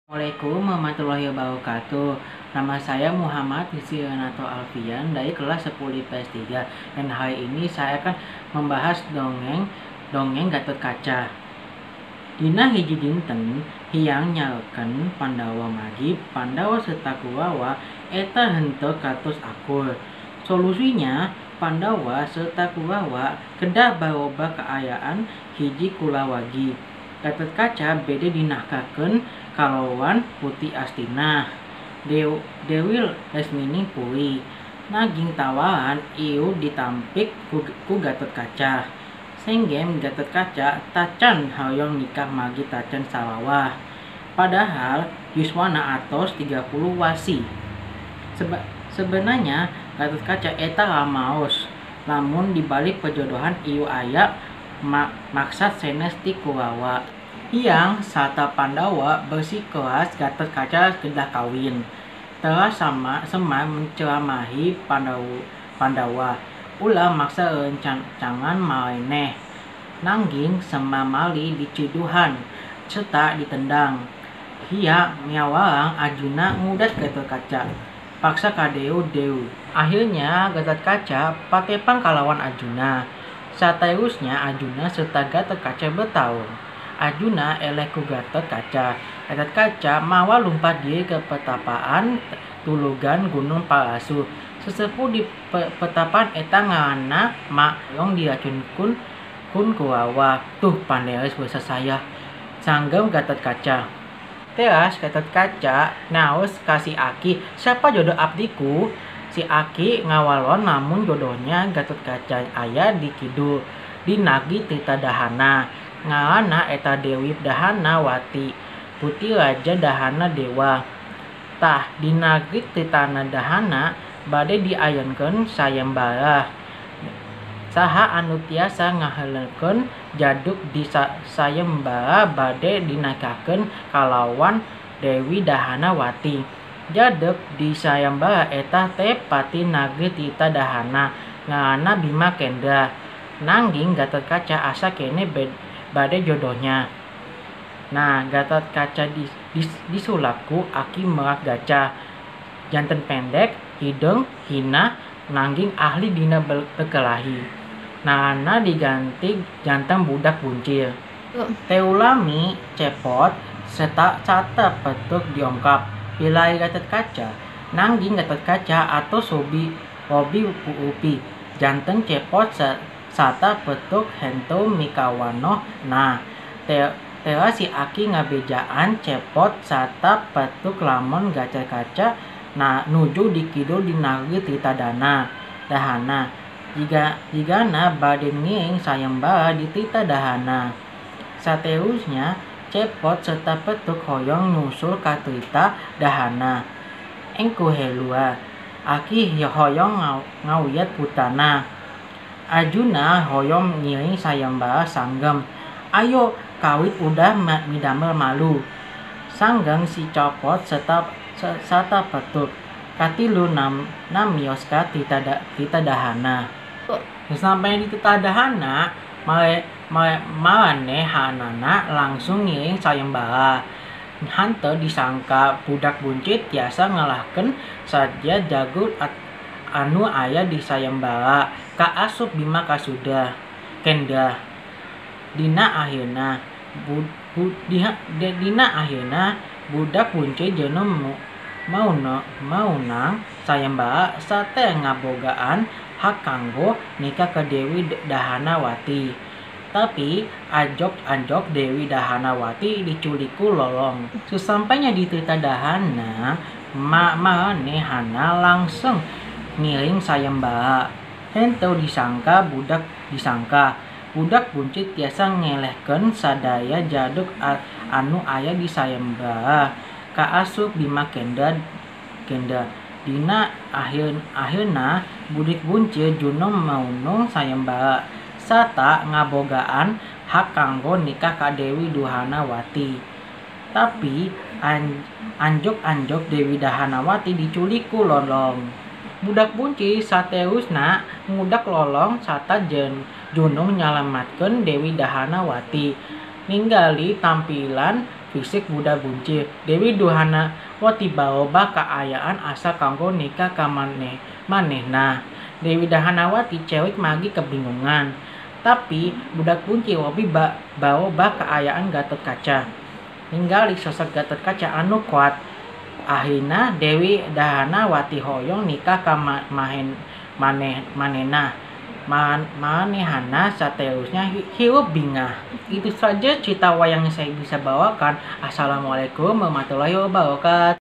Assalamualaikum warahmatullahi wabarakatuh. Nama saya Muhammad Rizky Renato Alfian dari kelas 10 IPS 3. Dan hari ini saya akan membahas dongeng dongeng Gatot Kaca. Dina hiji dinten Hyang nyarekan Pandawa margi Pandawa serta Kurawa eta henteu katos akur. Solusinya Pandawa serta Kurawa kedah barobah kaayaan hiji kulawargi. Gatot Kaca bade dinikahakeun kalawan Putri Astina, Dewi Lesmining Puri. Nanging tawaran ieu ditampik ku Gatot Kaca. Senggem Gatot Kaca tacan hoyong nikah margi tacan sawawah. Padahal yuswana atos 30 wasi. Sebenarnya Gatot Kaca eta ramaos lamun dibalik perjodohan ieu aya maksad sanes ti Kurawa. Hyang sarta Pandawa bersikeras Gatot Kaca kedah kawin. Teras Semar menceramahi Pandawa ulah maksa rerencangan mareneh. Nanging Semar malih diciduhan serta ditendang. Hyang miwarang Arjuna ngudat Gatot Kaca paksa ka Dewi. Akhirnya Gatot Kaca patepang kalawan Arjuna. Saterusnya Arjuna serta Gatot Kaca bertarung. Arjuna eleh ku Gatot Kaca. Gatot Kaca mawa lumpat diri ke petapaan tulugan Gunung Parasu. Sesepuh di petapaan eta ngaranna Mak Yong diracun kun Kurawa. Tuh panderes basa saya. Sanggem Gatot Kaca. Teras Gatot Kaca naos ka si Aki, siapa jodoh abdiku? Si Aki ngawalon namun jodohnya Gatot Kaca aya di kidul di nagri Tirta Dahana. Ngaranna eta Dewi Dahana Wati, putri Raja Dahana Dewa. Tah di nagri Tirta Dahana bade diayunkeun sayembara. Saha anu tiasa ngahelkeun jadug di sayembara bade dinikahakeun kalawan Dewi Dahana Wati. Jadug di sayembara eta teh pati nagri Tirta Dahana ngaranna Bima Kendra. Nanging Gatot Kaca asa keneh bade jodohnya. Nah, Gatot Kaca disulap ku Aki Merak Gaca. Janten pendek, hideung, hina, nanging ahli dina bekelahi. Ngaranna diganti janten budak buncir. Teu lami cepot serta sata petuk diongkap pilai Gatot Kaca. Nanging Gatot Kaca atos hobi rupi. Janten cepot sata petuk henteu mikawanoh. Nah, teras si Aki ngabejaan cepot sata petuk lamun Gatot Kaca nah nuju di kidul di nagri Tirta Dahana. Jigana bade ngiring sayembara di Tirta Dahana. Saterusnya cepot serta petuk hoyong nyusul ka Tirta Dahana. Engku helua Aki hoyong ngawiyat putana. Arjuna hoyong ngiring sayembara sanggem. Ayo kawit udah midamel malu. Sanggeng si copot serta petuk katilu namios ka Tirta Dahana. Sampai di Tirta Dahana, marenehanana langsung ngiring sayembara. Hanteu disangka budak buncit tiasa ngalahkeun sadaya jago anu aya di sayembara kaasup Bima Kasuda Kenda. Dina akhirna budak buncit jeuneu maunang sayembara sate ngabogaan hak kanggo nikah ke Dewi Dahanawati. Tapi anjok-anjok Dewi Dahanawati diculik ku lolong. Sesampainya di Tirta Dahana, marenehana langsung ngiring sayembara. Henteu disangka budak buncit tiasa ngelehkeun sadaya jadug anu aya di sayembara kaasup Bima Kenda. Dina akhirna budak buncit junong maunung sayembara sarta ngabogaan hak kanggo nikah ka Dewi Dahanawati. Tapi anjok-anjok Dewi Dahanawati diculik ku lolong. Budak buncit saterusna ngudak lolong sarta junung nyalametkeun Dewi Dahanawati. Ninggali tampilan fisik budak buncir. Dewi Dahanawati barobah kaayaan asa kanggo nikah ka manehna. Dewi Dahanawati cewek margi kebingungan. Tapi budak buncir robih barobah kaayaan Gatotkaca. Ninggali sosok Gatotkaca anu kuat. Akhirna Dewi Dahanawati hoyong nikah ka manehna. Manehana saterusnya hirup bingah. Itu saja cerita wayang yang saya bisa bawakan. Assalamualaikum warahmatullahi wabarakatuh.